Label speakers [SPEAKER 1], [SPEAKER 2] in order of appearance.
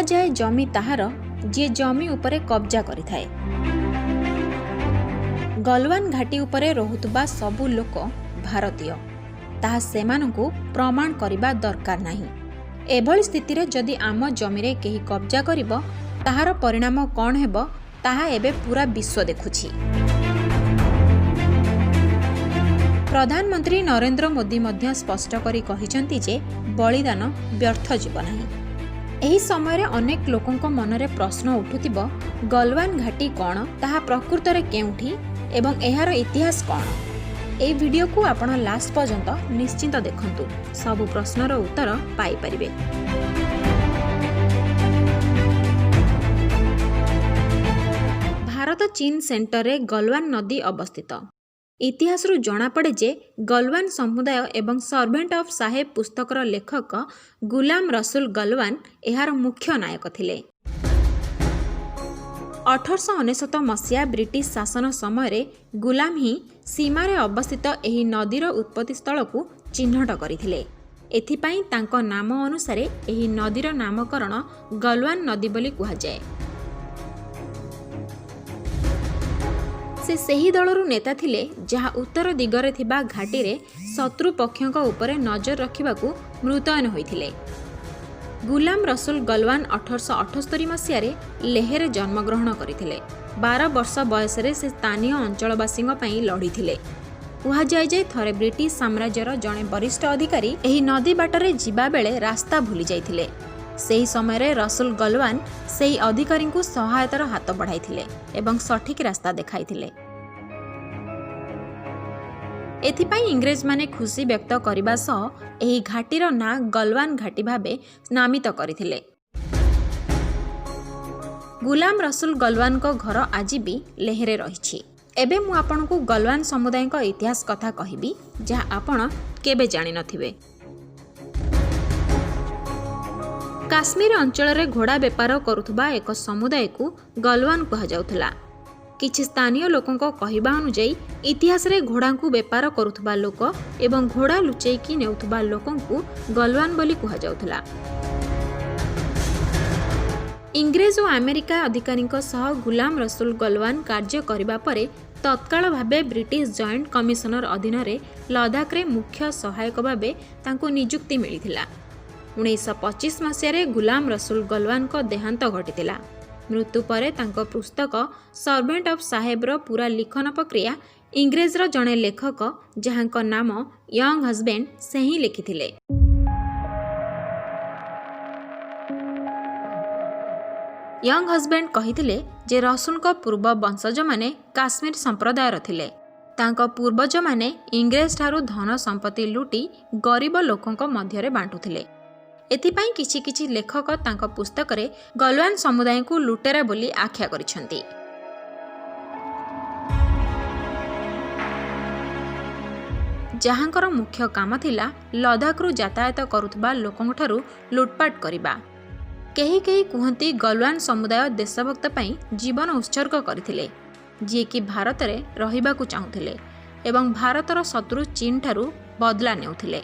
[SPEAKER 1] କୁହାଯାଏ ଜମି ତାହାର, ଯିଏ ଜମି ଉପରେ କବ୍ଜା କରିଥାଏ। ଗଲୱାନ ଘାଟି ଉପରେ ରହୁଥିବା ସବୁ ଲୋକ ଭାରତୀୟ, ତାହା ସେମାନଙ୍କୁ ପ୍ରମାଣ କରିବା ଦରକାର ନାହିଁ। ଏଭଳି ସ୍ଥିତିରେ ଯଦି ଆମ ଜମିରେ କେହି କବ୍ଜା କରିବ, ତାହାର ପରିଣାମ କ'ଣ ହେବ, ତାହା ଏବେ ପୂରା ବିଶ୍ୱ ଦେଖୁଛି। ପ୍ରଧାନମନ୍ତ୍ରୀ ନରେନ୍ଦ୍ର ମୋଦି ମଧ୍ୟ ସ୍ପଷ୍ଟ କରି କହିଛନ୍ତି ଯେ ବଳିଦାନ ବ୍ୟର୍ଥ ଯିବ ନାହିଁ। ଏହି ସମୟରେ ଅନେକ ଲୋକଙ୍କ ମନରେ ପ୍ରଶ୍ନ ଉଠୁଥିବ, ଗଲୱାନ ଘାଟି କ'ଣ, ତାହା ପ୍ରକୃତରେ କେଉଁଠି ଏବଂ ଏହାର ଇତିହାସ କ'ଣ? ଏହି ଭିଡ଼ିଓକୁ ଆପଣ ଲାଷ୍ଟ ପର୍ଯ୍ୟନ୍ତ ନିଶ୍ଚିତ ଦେଖନ୍ତୁ, ସବୁ ପ୍ରଶ୍ନର ଉତ୍ତର ପାଇପାରିବେ। ଭାରତ ଚୀନ ସେଣ୍ଟରରେ ଗଲୱାନ ନଦୀ ଅବସ୍ଥିତ। ଇତିହାସରୁ ଜଣାପଡ଼େ ଯେ ଗଲୱାନ ସମୁଦାୟ ଏବଂ ସର୍ଭେଣ୍ଟ ଅଫ୍ ସାହେବ ପୁସ୍ତକର ଲେଖକ ଗୁଲାମ ରସୁଲ ଗଲୱାନ ଏହାର ମୁଖ୍ୟ ନାୟକ ଥିଲେ। 1899 ମସିହା ବ୍ରିଟିଶ ଶାସନ ସମୟରେ ଗୁଲାମ ହିଁ ସୀମାରେ ଅବସ୍ଥିତ ଏହି ନଦୀର ଉତ୍ପତ୍ତି ସ୍ଥଳକୁ ଚିହ୍ନଟ କରିଥିଲେ। ଏଥିପାଇଁ ତାଙ୍କ ନାମ ଅନୁସାରେ ଏହି ନଦୀର ନାମକରଣ ଗଲୱାନ ନଦୀ ବୋଲି କୁହାଯାଏ। ସେ ସେହି ଦଳରୁ ନେତା ଥିଲେ, ଯାହା ଉତ୍ତର ଦିଗରେ ଥିବା ଘାଟିରେ ଶତ୍ରୁ ପକ୍ଷଙ୍କ ଉପରେ ନଜର ରଖିବାକୁ ମୁତୟନ ହୋଇଥିଲେ। ଗୁଲାମ ରସୁଲ ଗଲୱାନ 1878 ମସିହାରେ ଲେହରେ ଜନ୍ମଗ୍ରହଣ କରିଥିଲେ। 12 ବର୍ଷ ବୟସରେ ସେ ସ୍ଥାନୀୟ ଅଞ୍ଚଳବାସୀଙ୍କ ପାଇଁ ଲଢ଼ିଥିଲେ। କୁହାଯାଏ ଯେ ଥରେ ବ୍ରିଟିଶ ସାମ୍ରାଜ୍ୟର ଜଣେ ବରିଷ୍ଠ ଅଧିକାରୀ ଏହି ନଦୀ ବାଟରେ ଯିବାବେଳେ ରାସ୍ତା ଭୁଲି ଯାଇଥିଲେ। ସେହି ସମୟରେ ରସୁଲ ଗଲୱାନ ସେହି ଅଧିକାରୀଙ୍କୁ ସହାୟତାର ହାତ ବଢ଼ାଇଥିଲେ ଏବଂ ସଠିକ୍ ରାସ୍ତା ଦେଖାଇଥିଲେ। ଏଥିପାଇଁ ଇଂରେଜମାନେ ଖୁସି ବ୍ୟକ୍ତ କରିବା ସହ ଏହି ଘାଟିର ନାଁ ଗଲୱାନ ଘାଟି ଭାବେ ନାମିତ କରିଥିଲେ। ଗୁଲାମ ରସୁଲ ଗଲୱାନଙ୍କ ଘର ଆଜି ବି ଲେହରେ ରହିଛି। ଏବେ ମୁଁ ଆପଣଙ୍କୁ ଗଲୱାନ ସମୁଦାୟଙ୍କ ଇତିହାସ କଥା କହିବି, ଯାହା ଆପଣ କେବେ ଜାଣିନଥିବେ। କାଶ୍ମୀର ଅଞ୍ଚଳରେ ଘୋଡ଼ା ବେପାର କରୁଥିବା ଏକ ସମୁଦାୟକୁ ଗଲୱାନ କୁହାଯାଉଥିଲା। କିଛି ସ୍ଥାନୀୟ ଲୋକଙ୍କ କହିବା ଅନୁଯାୟୀ, ଇତିହାସରେ ଘୋଡ଼ାଙ୍କୁ ବେପାର କରୁଥିବା ଲୋକ ଏବଂ ଘୋଡ଼ା ଲୁଚେଇକି ନେଉଥିବା ଲୋକଙ୍କୁ ଗଲୱାନ ବୋଲି କୁହାଯାଉଥିଲା। ଇଂରେଜ ଓ ଆମେରିକା ଅଧିକାରୀଙ୍କ ସହ ଗୁଲାମ ରସୁଲ ଗଲୱାନ କାର୍ଯ୍ୟ କରିବା ପରେ ତତ୍କାଳ ଭାବେ ବ୍ରିଟିଶ ଜଏଣ୍ଟ କମିଶନର ଅଧୀନରେ ଲଦାଖରେ ମୁଖ୍ୟ ସହାୟକ ଭାବେ ତାଙ୍କୁ ନିଯୁକ୍ତି ମିଳିଥିଲା। 1925 ମସିହାରେ ଗୁଲାମ ରସୁଲ ଗଲୱାନଙ୍କ ଦେହାନ୍ତ ଘଟିଥିଲା। ମୃତ୍ୟୁ ପରେ ତାଙ୍କ ପୁସ୍ତକ ସର୍ଭେଣ୍ଟ ଅଫ୍ ସାହେବର ପୂରା ଲିଖନ ପ୍ରକ୍ରିୟା ଇଂରେଜର ଜଣେ ଲେଖକ, ଯାହାଙ୍କ ନାମ ୟଙ୍ଗ ହଜବେଣ୍ଡ, ସେ ହିଁ ଲେଖିଥିଲେ। ୟଙ୍ଗ ହଜବେଣ୍ଡ କହିଥିଲେ ଯେ ରସୁଲଙ୍କ ପୂର୍ବ ବଂଶଜମାନେ କାଶ୍ମୀର ସମ୍ପ୍ରଦାୟର ଥିଲେ। ତାଙ୍କ ପୂର୍ବଜମାନେ ଇଂରେଜଠାରୁ ଧନ ସମ୍ପତ୍ତି ଲୁଟି ଗରିବ ଲୋକଙ୍କ ମଧ୍ୟରେ ବାଣ୍ଟୁଥିଲେ। ଏଥିପାଇଁ କିଛି କିଛି ଲେଖକ ତାଙ୍କ ପୁସ୍ତକରେ ଗଲୱାନ ସମୁଦାୟଙ୍କୁ ଲୁଟେରା ବୋଲି ଆଖ୍ୟା କରିଛନ୍ତି। ଯାହାଙ୍କର ମୁଖ୍ୟ କାମ ଥିଲା ଲଦାଖରୁ ଯାତାୟାତ କରୁଥିବା ଲୋକଙ୍କଠାରୁ ଲୁଟପାଟ କରିବା। କେହି କେହି କୁହନ୍ତି ଗଲୱାନ ସମୁଦାୟ ଦେଶଭକ୍ତ ପାଇଁ ଜୀବନ ଉତ୍ସର୍ଗ କରିଥିଲେ, ଯିଏକି ଭାରତରେ ରହିବାକୁ ଚାହୁଁଥିଲେ ଏବଂ ଭାରତର ଶତ୍ରୁ ଚୀନଠାରୁ ବଦଲା ନେଉଥିଲେ।